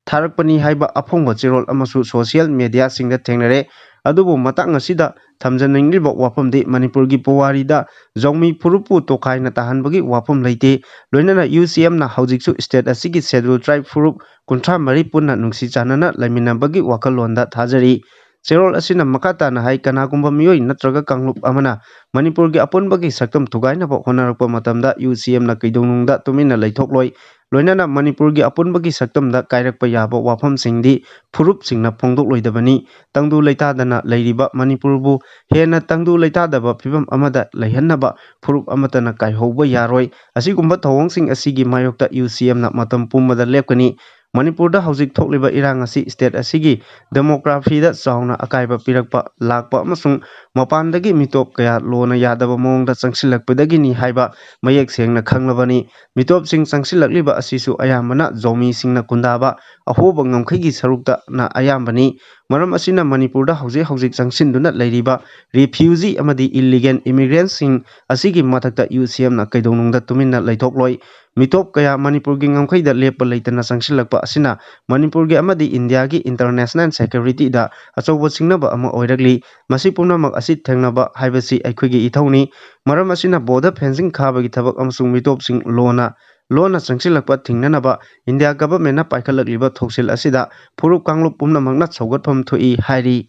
ꯊꯥꯔꯛꯄꯅꯤ ꯍꯥꯏꯕ ꯑꯐꯣꯡꯕ ꯆꯦꯔꯣꯜ ꯑꯃꯁꯨ ꯁꯣꯁꯤꯌꯦꯜ ꯃꯦꯗꯤꯌꯥꯁꯤꯡꯗ ꯊꯦꯡꯅꯔꯦ꯫ ꯑꯗꯨꯕꯨ ꯃꯇꯥꯡ ꯑꯁꯤꯗ ꯊꯝꯖꯅꯤꯡꯂꯤꯕ ꯋꯥꯐꯝꯗꯤ ꯃꯅꯤꯄꯨꯔꯒꯤ ꯄꯨꯋꯥꯔꯤꯗ ꯖꯧꯃꯤ ꯐꯨꯔꯨꯞꯄꯨ ꯇꯣꯈꯥꯏꯅ ꯇꯥꯍꯟꯕꯒꯤ ꯋꯥꯐꯝ ꯂꯩꯇꯦ꯫ ꯂꯣꯏꯅꯅ ꯌꯨ ꯁꯤ ꯑꯦꯝꯅ ꯍꯧꯖꯤꯛꯁꯨ ꯁ꯭ꯇꯦꯠ ꯑꯁꯤꯒꯤ ꯁꯦꯗꯨꯜ ꯇ꯭ꯔꯥꯏꯕ ꯐꯨꯔꯨꯞ ꯀꯨꯟꯊ꯭ꯔꯥ ꯃꯔꯤ ꯄꯨꯟꯅ ꯅꯨꯡꯁꯤ ꯆꯥꯟꯅꯅ ꯂꯩꯃꯤꯟꯅꯕꯒꯤ ꯋꯥꯈꯜꯂꯣꯟꯗ ꯊꯥꯖꯔꯤ꯫ ꯆꯦꯔꯣꯜ ꯑꯁꯤꯅ ꯃꯈꯥ ꯇꯥꯅ ꯍꯥꯏ, ꯀꯅꯥꯒꯨꯝꯕ ꯃꯤꯑꯣꯏ ꯅꯠꯇ꯭ꯔꯒ ꯀꯥꯡꯂꯨꯞ ꯑꯃꯅ ꯃꯅꯤꯄꯨꯔꯒꯤ ꯑꯄꯨꯟꯕꯒꯤ ꯁꯛꯇꯝ ꯊꯨꯒꯥꯏꯅꯕ ꯍꯣꯠꯅꯔꯛꯄ ꯃꯇꯝꯗ ꯌꯨ ꯁꯤ ꯑꯦꯝꯅ ꯀꯩꯗꯧꯅꯨꯡꯗ ꯇꯨꯃꯤꯟꯅ ꯂꯩꯊꯣꯛꯂꯣꯏ꯫ ꯂꯣꯏꯅꯅ ꯃꯅꯤꯄꯨꯔꯒꯤ ꯑꯄꯨꯟꯕꯒꯤ ꯁꯛꯇꯝꯗ ꯀꯥꯏꯔꯛꯄ ꯌꯥꯕ ꯋꯥꯐꯝꯁꯤꯡꯗꯤ ꯐꯨꯔꯨꯞꯁꯤꯡꯅ ꯐꯣꯡꯗꯣꯛꯂꯣꯏꯗꯕꯅꯤ꯫ ꯇꯪꯗꯨ ꯂꯩꯇꯥꯗꯅ ꯂꯩꯔꯤꯕ ꯃꯅꯤꯄꯨꯔꯕꯨ ꯍꯦꯟꯅ ꯇꯪꯗꯨ ꯂꯩꯇꯥꯗꯕ ꯐꯤꯕꯝ ꯑꯃꯗ ꯂꯩꯍꯟꯅꯕ ꯐꯨꯔꯨꯞ ꯑꯃꯠꯇꯅ ꯀꯥꯏꯍꯧꯕ ꯌꯥꯔꯣꯏ꯫ ꯑꯁꯤꯒꯨꯝꯕ ꯊꯧꯑꯣꯡꯁꯤꯡ ꯑꯁꯤꯒꯤ ꯃꯥꯌꯣꯛꯇ ꯌꯨ ꯁꯤ ꯑꯦꯝꯅ ꯃꯇꯝ ꯄꯨꯝꯕꯗ ꯂꯦꯞꯀꯅꯤ꯫ ꯃꯅꯤꯄꯨꯔꯗ ꯍꯧꯖꯤꯛ ꯊꯣꯛꯂꯤꯕ ꯏꯔꯥꯡ ꯑꯁꯤ state ꯑꯁꯤꯒꯤ demographyꯗ ꯆꯥꯎꯅ ꯑꯀꯥꯏꯕ ꯄꯤꯔꯛꯄ ꯂꯥꯛꯄ ꯑꯃꯁꯨꯡ ꯃꯄꯥꯟꯗꯒꯤ ꯃꯤꯇꯣꯞ ꯀꯌꯥ ꯂꯣꯟꯅ ꯌꯥꯗꯕ ꯃꯑꯣꯡꯗ ꯆꯪꯁꯤꯜꯂꯛꯄꯗꯒꯤꯅꯤ ꯍꯥꯏꯕ ꯃꯌꯦꯛ ꯁꯦꯡꯅ ꯈꯪꯂꯕꯅꯤ꯫ ꯃꯤꯇꯣꯞꯁꯤꯡ ꯆꯪꯁꯤꯜꯂꯛꯂꯤꯕ ꯑꯁꯤꯁꯨ ꯑꯌꯥꯝꯕꯅ ꯖꯧꯃꯤꯁꯤꯡꯅ ꯈꯨꯟꯗꯥꯕ ꯑꯍꯣꯕ ꯉꯝꯈꯩꯒꯤ ꯁꯔꯨꯛꯇꯅ ꯑꯌꯥꯝꯕꯅꯤ꯫ ꯃꯔꯝ ꯑꯁꯤꯅ ꯃꯅꯤꯄꯨꯔꯗ ꯍꯧꯖꯤꯛ ꯍꯧꯖꯤꯛ ꯆꯪꯁꯤꯟꯗꯨꯅ ꯂꯩꯔꯤꯕ refugee ꯑꯃꯗꯤ illegal immigrantꯁꯤꯡ ꯑꯁꯤꯒꯤ ꯃꯊꯛꯇ ꯌꯨ ꯁꯤ ꯑꯦꯝꯅ ꯀꯩꯗꯧꯅꯨꯡꯗ ꯇꯨꯃꯤꯟꯅ ꯂꯩꯊꯣꯛꯂꯣꯏ꯫ ꯃꯤꯇꯣꯞ ꯀꯌꯥ ꯃꯅꯤꯄꯨꯔꯒꯤ ꯉꯝꯈꯩꯗ ꯂꯦꯞꯄ ꯂꯩꯇꯅ ꯆꯪꯁꯤꯜꯂꯛꯄ ꯑꯁꯤꯅ ꯃꯅꯤꯄꯨꯔꯒꯤ ꯑꯃꯗꯤ ꯏꯟꯗꯤꯌꯥꯒꯤ international securityꯗ ꯑꯆꯧꯕ ꯁꯤꯡꯅꯕ ꯑꯃ ꯑꯣꯏꯔꯛꯂꯤ꯫ ꯃꯁꯤ ꯄꯨꯝꯅꯃꯛ ꯑꯁꯤ ꯊꯦꯡꯅꯕ ꯍꯥꯏꯕꯁꯤ ꯑꯩꯈꯣꯏꯒꯤ ꯏꯊꯧꯅꯤ꯫ ꯃꯔꯝ ꯑꯁꯤꯅ border fencing ꯈꯥꯕꯒꯤ ꯊꯕꯛ ꯑꯃꯁꯨꯡ ꯃꯤꯇꯣꯞꯁꯤꯡ ꯂꯣꯟꯅ ꯂꯣꯟꯅ ꯆꯪꯁꯤꯜꯂꯛꯄ ꯊꯤꯡꯅꯅꯕ ꯏꯟꯗꯤꯌꯥ governmentꯅ ꯄꯥꯏꯈꯠꯂꯛꯂꯤꯕ ꯊꯧꯁꯤꯜ ꯑꯁꯤꯗ ꯐꯨꯔꯨꯞ ꯀꯥꯡꯂꯨꯞ ꯄꯨꯝꯅꯃꯛꯅ ꯁꯧꯒꯠꯐꯝ ꯊꯣꯛꯏ ꯍꯥꯏꯔꯤ꯫